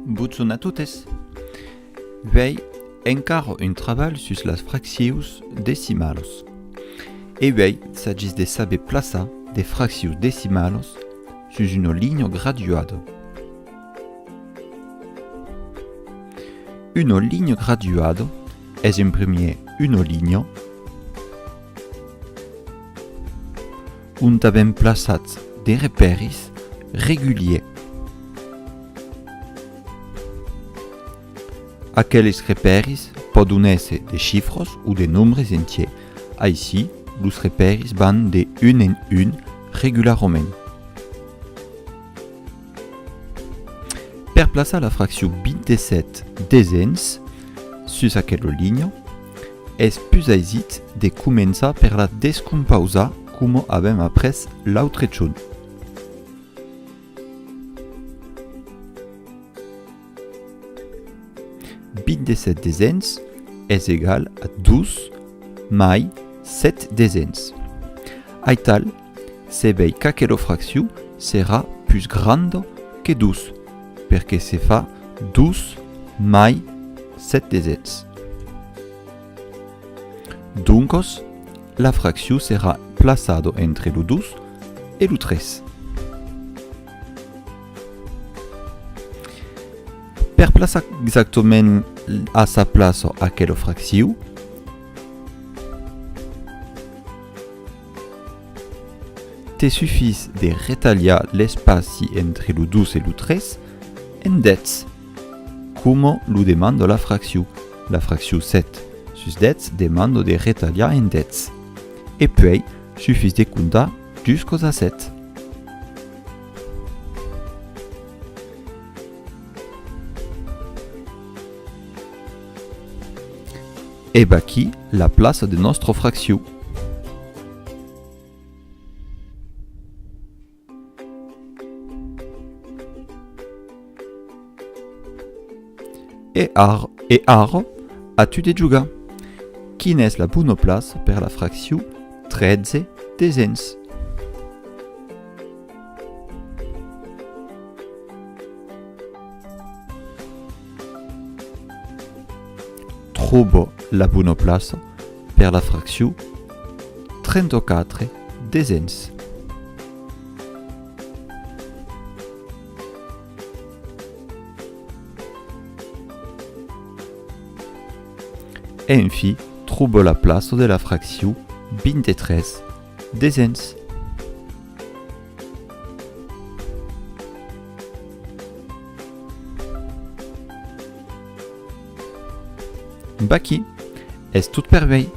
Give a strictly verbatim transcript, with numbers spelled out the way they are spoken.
Bonjorn a totes! Uèi, encara un trabalh sus las fraccions decimalas. E uèi, s'agís de saber plaçar de fraccions decimalas sus una linha graduada. Una linha graduada es en primièr una linha ont avèm plaçat de repèris regulièrs. Aqueles repèris pòdon èsser de chifras o de nombres entièrs. Aicí, los repèris van de un en un regularament. Per plaçar la fraccion vint-e-sèt desens sus aquela linha, es pus aisit de començar per la descompausar coma avèm aprés l'autre jorn. Vint-e-sèt desens es egal a dos mai sèt desens. Aital, se vei qu'aquela fraccion serà pus granda que dos, perque se fa dos mai sèt desens. Doncas, la fraccion serà plaçada entre lo dos e lo tres. Per plaçar exactament a sa plaça aquela fraccion, te sufís de retalhar l'espaci entre lo dos e lo tres en dètz, coma lo demanda la fraccion. La fraccion sèt sus dètz demanda de retalhar en dètz. E puèi, sufís de comptar juscas a sèt. E vaquí la plaça de nòstra fraccion. E ara, e ara, a tu de jogar. Quina es la bona plaça per la fraccion tretze desens? Tròba la bona plaça per la fraccion trenta-quatre desens. E enfin, tròba la plaça de la fraccion vint-e-tres desens. Vaquí, es tot per uèi.